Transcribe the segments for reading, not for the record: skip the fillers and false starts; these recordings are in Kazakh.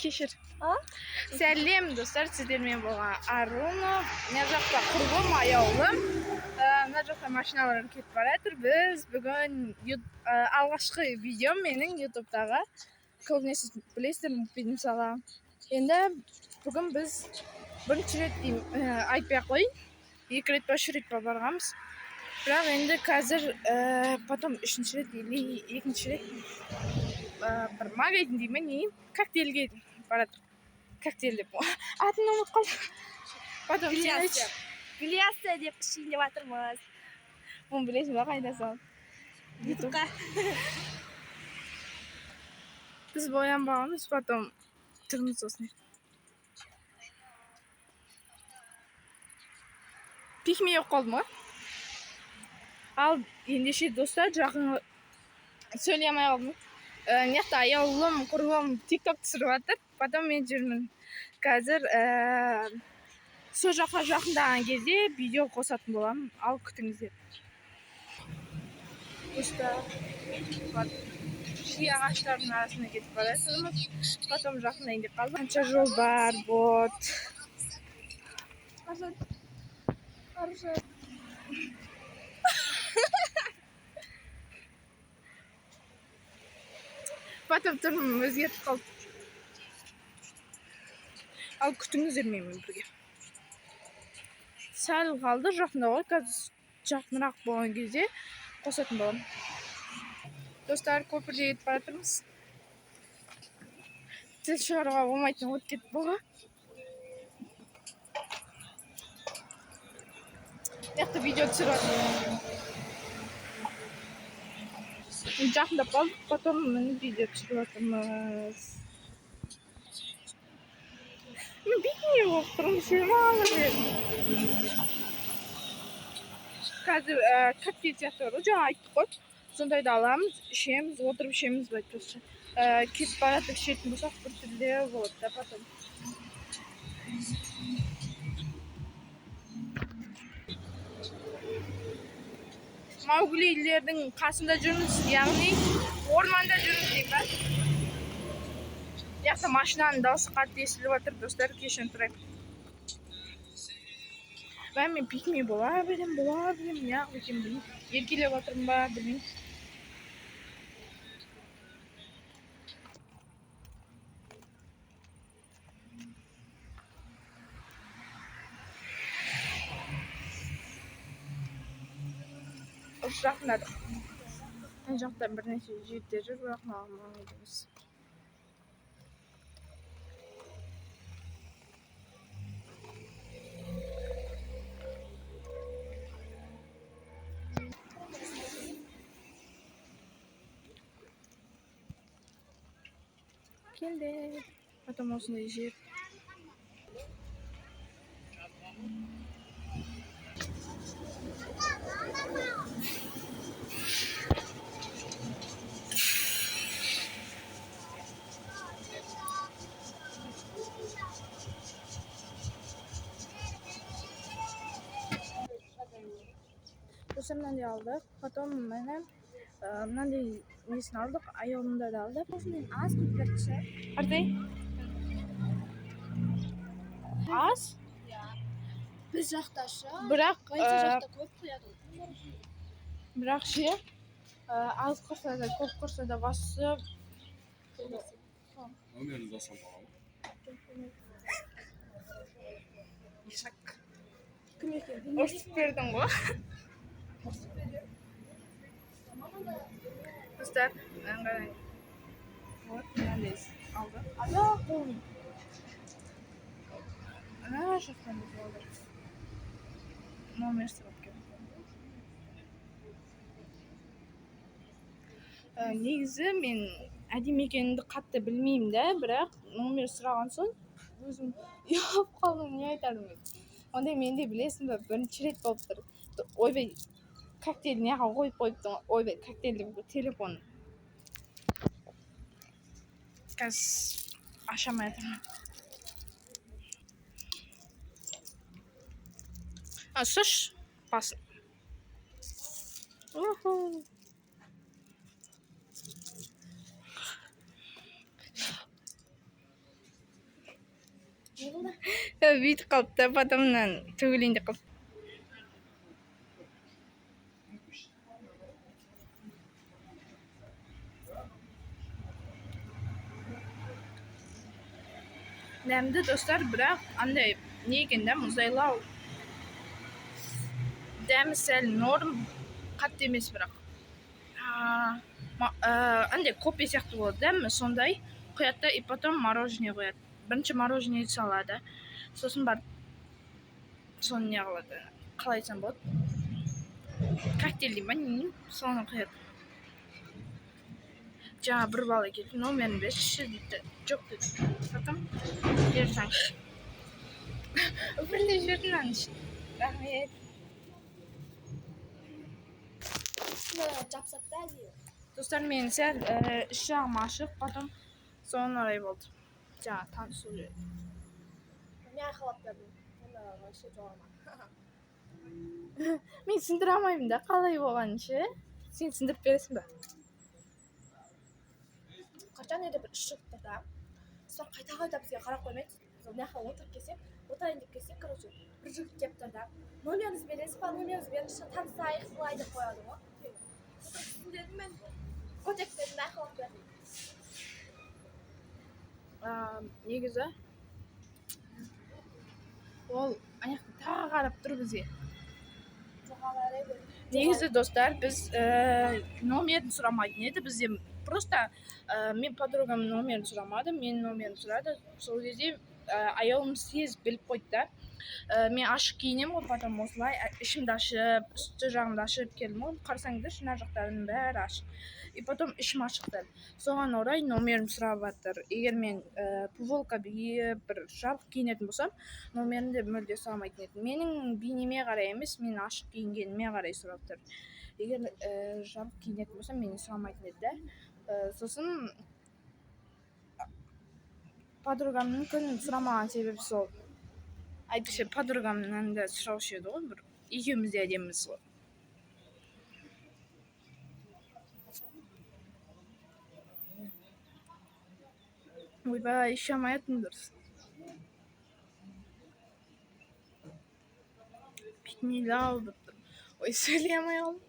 Кешір. Сәлем, достар, сіздермен болған Аруна. Мына жақта құрбым, аяулым. Мына жақта машиналар кетіп бара жатыр. Біз бүгін алғашқы видеом менің ютубтағы. Көбінесе білесіздер, мультфильм мысалға. Енді бүгін біз бірінші рет деймін, айтпай ақ қояйын. Екі рет па, үш рет па барғанбыз. Бірақ енді қазір потом үшінші рет или екінші рет бір магазин деймін, не коктейльге барады. Коктейль деп атын ұмытып қалдым. Потом сен айтшы. Глясия деп ішейін деп жатырмыз. Оны білесің ба, қайда салып? Ютубқа. Біз боянбағанбыз, потом түріміз осындай. Пикми болып қалдым ғой. Ал ендеше, достар, жақын сөйлей алмай қалдым. Мына жақта аяулым, құрбым тикток түсіріп жатыр. Потом мен жүрмін. Қазір сол жаққа жақындаған кезде видео қосатын боламын. Ал күтіңіздер. Достар, вот, ши ағаштардың арасына кетіп бара жатырмыз. Потом жақындайын деп қалдым. Қанша жол бар, вот. Аружан. Аружан. Потом түрім өзгеріп қалды. Ал күтіңіздер менімен бірге. Сәл қалды, жақында ғой, қазір жақынырақ болған кезде қосатын боламын. Достар, көпірде кетіп бара жатырмыз. Тіл шығаруға болмайтын от кетіп болған. Мына жақта видео түсіріп жатырмын. Жақындап қалдық, потом міне видео түсіріп жатырмыз. Мен бетіне болып тұрмын, шемалы мен. Қазір коктейль сияқты бар ғой, жаңа айттық қой. Сондайды аламыз, ішеміз, отырып ішеміз былай айтпақшы. Кетіп бара жатып ішетін болсақ, бір түрлі болады да потом. Мауглилердің қасында жүрміз, яғни орманда жүрміз деймін ба? Мына жақта машинаның дауысы қатты естіліп жатыр, достар, кешірім сұраймын. Бә, мен пикми бола беремін, бола беремін, неғып екенін білмеймін. Еркелеп жатырмын ба, білмеймін. Осы жақындадық. Мына жақта бірнеше жігіттер жүр, бірақ маған маңызды емес. Келдік. Потом осындай жер. Достар, мынандай алдық. Потом міне, мынандай несін алдық, аяулымда да алдық. Осымен аз көп берді. Артай? Аз? Иә. Біз жақта шы. Бірақ, Полиция жақта көп қояды. Бірақ ше, аз құрса да, көп құрса да бастысы Номерін жасамаған. Ишак. Кім екен? Ұрсып бердің ғой. Достар, мынаны қарай. Вот, мынандай алдық. Ана қолым. Ана жақтан біз алдық. Номер сұрап келдік. Негізі мен әдемі екенімді қатты білмеймін да, бірақ номер сұраған соң өзім ұялып қалдым, не айтарымды білмей. Ондай менде білесің бе, бірінші рет болып тұр. Ойбай, коктейль неға қойып қойыпты ғой. Ойбай, коктейль деп қой, телефон. Қазір аша алмай жатырмын. А, сұш, басын. Уху. Бүйтіп қалды да, потом мынаны төгілейін деп қалды. Дәмді, достар, бірақ андай не екен да, мұздайлау. Дәмі сәл норм, қатты емес бірақ. Андай кофе сияқты болады дәмі, сондай құяды да, и потом мороженое құяды. Бірінші мороженое салады, сосын барып соны не қылады, қалай айтсам болады, коктейль дей ма, не деймін, соны құяды. Жаңа бір бала келді, номерін берші дейді, жоқ дедім. Потом бере салыңызшы, үпірлеп жіберді мынаның ішін. Рахмет. Үстіне жапсады да әдейі. Достар, мен сәл іш жағым ашық, потом соған орай болды жаңа танысу. Мен айқайлап бердім. Оны вообще жоламан. Мен түсіндіре алмаймын да қалай болғанын ше. Сен түсіндіріп бересің ба? Қашан еді, бір үш жігіт тұр да. Солар қайта қайта бізге қарап қоймайды. Біз мына жаққа отырып келсек, отырайын деп келсек, короче, бір жігіт келіп тұр да, номеріңізді бересіз ба, номеріңізді беріңізші, танысайық былай деп қояды ғой. Отырсын дедім мен, көтек дедім де, айқайлап бердім. Негізі ол ана жақта тағы қарап тұр бізге. Жоғала берді. Негізі, достар, біз номерін сұрамайтын еді бізде. Просто мен подругамның номерін сұрамады, менің номерімді сұрады. Сол кезде аяулым сезіп біліп қойды да. Мен ашық киінемін ғой, потом осылай ішімді ашып, үсті жағымды ашып келдім ғой. Қарасаңдаршы, мына жақтарының бәрі ашық, и потом ішім ашық дәл. Соған орай номерімді сұрап жатыр. Егер мен футболка киіп, бір жабық киінетін болсам, номерімді мүлде сұрамайтын еді. Менің бейнеме қарай емес, мен ашық киінгеніме қарай сұрап тұр. Егер жабық киінетін болсам, менен сұрамайтын еді да. Сосын подругам мүмкін сұрамаған себебі сол. Әйтпесе подругамнан да сұраушы еді ғой бір, екеуміз де әдеміміз ғой. Ойбай, іше алмай жатырмын дұрыс. Бетім деп тұр. Ой, сөйлей алмай қалдым.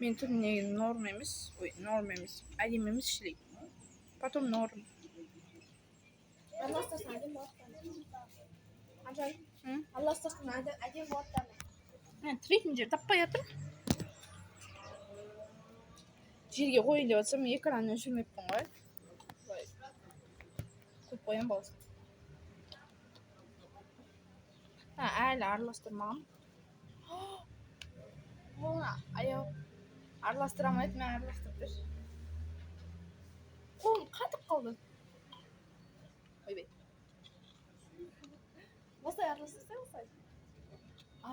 Менің түрім негізі норм емес, ой, норм емес, әдемі емес шілей, потом норм. Араластырсаң, әдемі болады. Ажан. М? Араластырсаң, әдемі болады. Мен тіретін жер таппай жатырмын. Жерге қояйын деп жатсам, экран өшірмеппін ғой. Былай қойып қоямын болсын. Әлі араластырмағанмын оны. Аяу араластыра алмайды, мен араластырып берші. Қолым қатып қалды, ойбай. Осылай араластырсаң, осылай. А,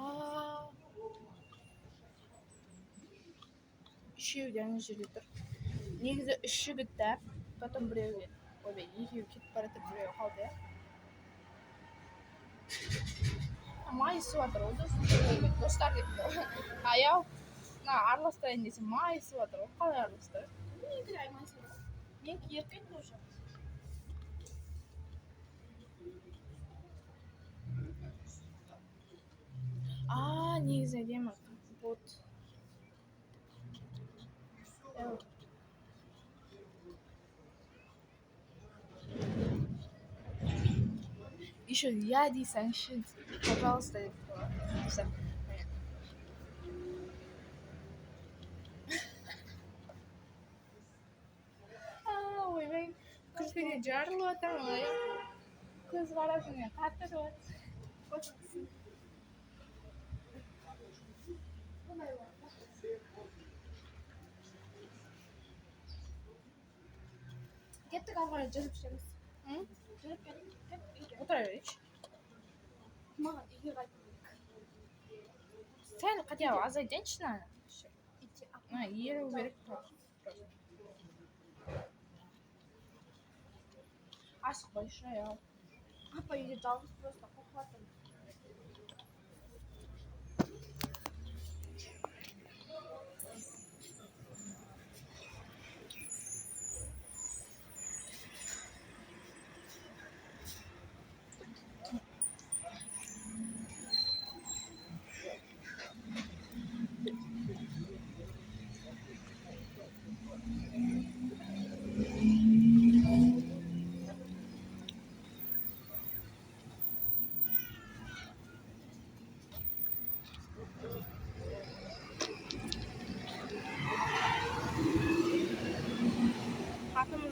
үшеуі де ана жерде тұр. Негізі үш жігіт та, потом біреуі, ойбай, екеуі кетіп бара жатыр, біреуі қалды, иә. Майысып жатыр ғой, достар деп. Аяу, мына араластырайын десем, майысып жатыр ғой. Қалай араластырады? Менікі де майысып. Менікі еріп кетті уже. А, негізі әдемі компот. Әу. Еще я дейсіңші, пожалуйста, деп қояды. Міне. А, ойбай, күлкіден жарылып жатырмын ғой. Көз қарасымен қатты жатыр. Бұндай болады. Кеттік, ары қарай жүріп ішеміз. М? Жүріп кеттік, кеттік үйге. Отыра берейінші. Маған үйге қайту керек. Сәл хотя бы азайтайыншы мынаны. Итте Мына еру керек просто. Асықпайшы, аяу. Апа үйде жалғыз, просто қорқып жатырмын.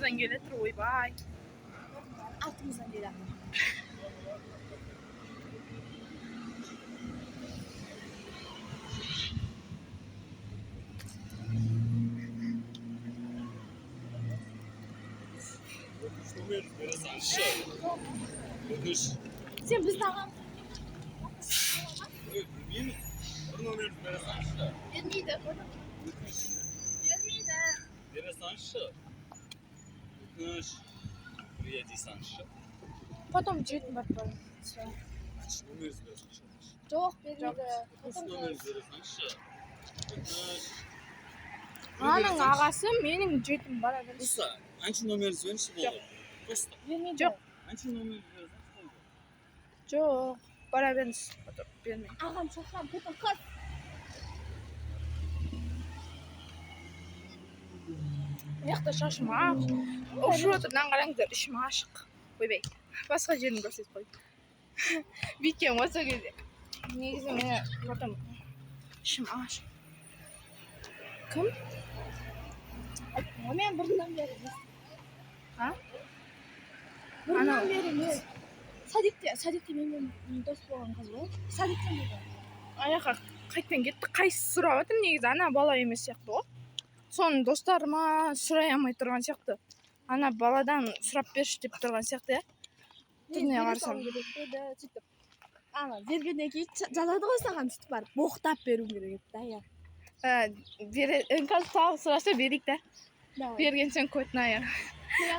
Алдымыздан келе жатыр, ойбай. Артымыздан келе жатыр. Бересаңызшы. Өтініш. Сен біздің ағамыз. Ой, білмеймін. Бір номерді бере салыңызшы. Бермейді. Өтініш. Бермейді. Бере салыңызшы. Өтініш. Бірге дей салыңызшы. Потом жетін барып барамын. Номеріңізді бере салыңызшы. Жоқ, бермейді. Өтініш, номеріңізді бере салыңызшы. Өтініш. Ананың ағасы менің жетім бара берсін. Просто әнші номеріңізді беріңізші, болды. Просто Бермейді. Жоқ. әнші номеріңізді бере салыңызшы, болды. Жоқ, бара беріңіз. Потом бермеймін. Ағам шақырам, потом қыз. Мына жақта шашым ақ. Ұшып отыр, мынаны қараңыздар, ішім ашық. Ойбай, басқа жерін көрсетіп қойдым. Бүйткен ғой сол кезде. Негізі мені потом ішім ашық. Кім? Айттым ғой мен бұрыннан бері емес. А? Бұрыннан Анау. бері мен садикте менімен дос болған қыз ғой. Садиктен бері. Аяққа қайтадан кетті. Қайсысы сұрап жатыр негізі, ана бала емес сияқты ғой. Соның достары ма сұрай алмай тұрған сияқты. Ана баладан сұрап берші деп тұрған сияқты, иә. Түріне Бере қарасам. салу керек еді, сөйтіп. Ана бергеннен кейін жазады ғой саған, сөйтіп барып боқтап беру керек еді да, иә. Ә, бере, қазір тағы сұраса берейік та. Давай. Берген соң көтін аяғы.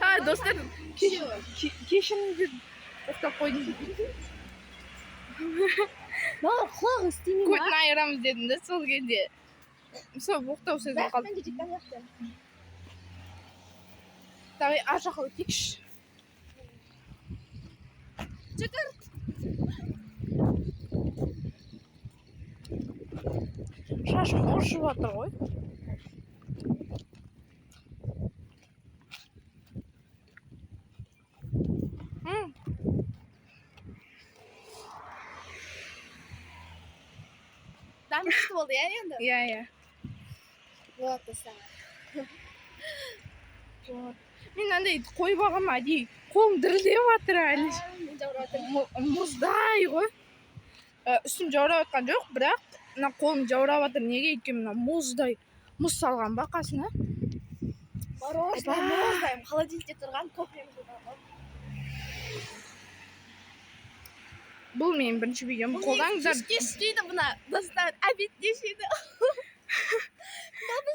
А, достар, кешіріңіздер, боқтап қойдым. Маған құлағы істемей ма? Көтін айырамыз дедім да сол кезде. Сол боқтау сөз болып қалды. Мен де жеткен сияқты. Давай ар жаққа өтейікші. Жүгір. Шашым ұршып жатыр ғой. М, Дәмі күшті болды, иә енді? Иә, иә. Вот, достар. Вот. Мен андай қойып алғанмын әдейі. Қолым дірілдеп жатыр әлі. Мен жаурап жатырмын. Мұздай ғой. Ә, үстім жаурап жатқан жоқ, бірақ мына қолым жаурап жатыр. Неге? Өйткені мына мұздай. Мұз салған ба қасына? Мороженое, Айбай. мұздай, холодильникте тұрған кофеміз ғой. Бұл менің бірінші видеом. Қолдаңыздар. Кешке ішпейді бұны. Достар, обедте ішеді.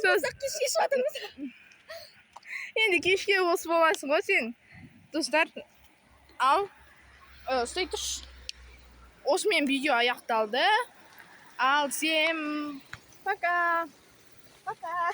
Сос- Біз кешке ішіп жатырмыз. Енді кешке осы боласың ғой сен. Достар, ал, ұстай тұршы. Осымен видео аяқталды. Ал, всем пока. Пока.